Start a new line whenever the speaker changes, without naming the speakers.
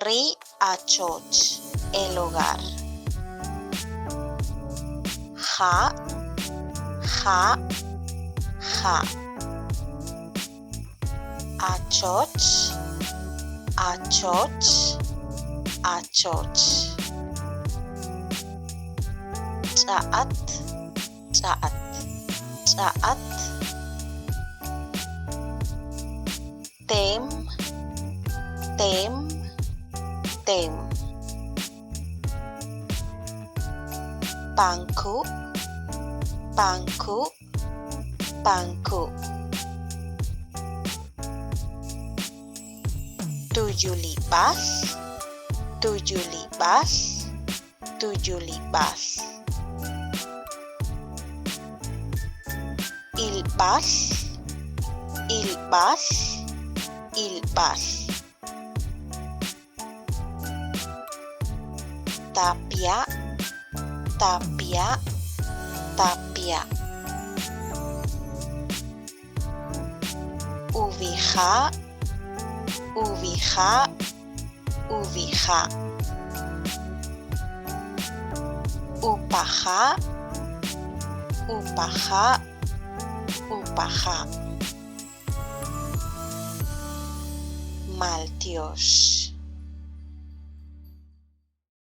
Ri achoch, el hogar. Ja, ja, ja. Achoch, achoch, achoch. Ch'a'at, ch'a'at, ch'a'at. Tem, tem, tem. Bangku, bangku, bangku. Tuyulib'al, tuyulib'al, tuyulib'al. Ilb'al, ilb'al, ilb'al. Tapia, tapia, tapia. Uwija, uwija, uwija. Upaja, upaja, upaja. Maltyox.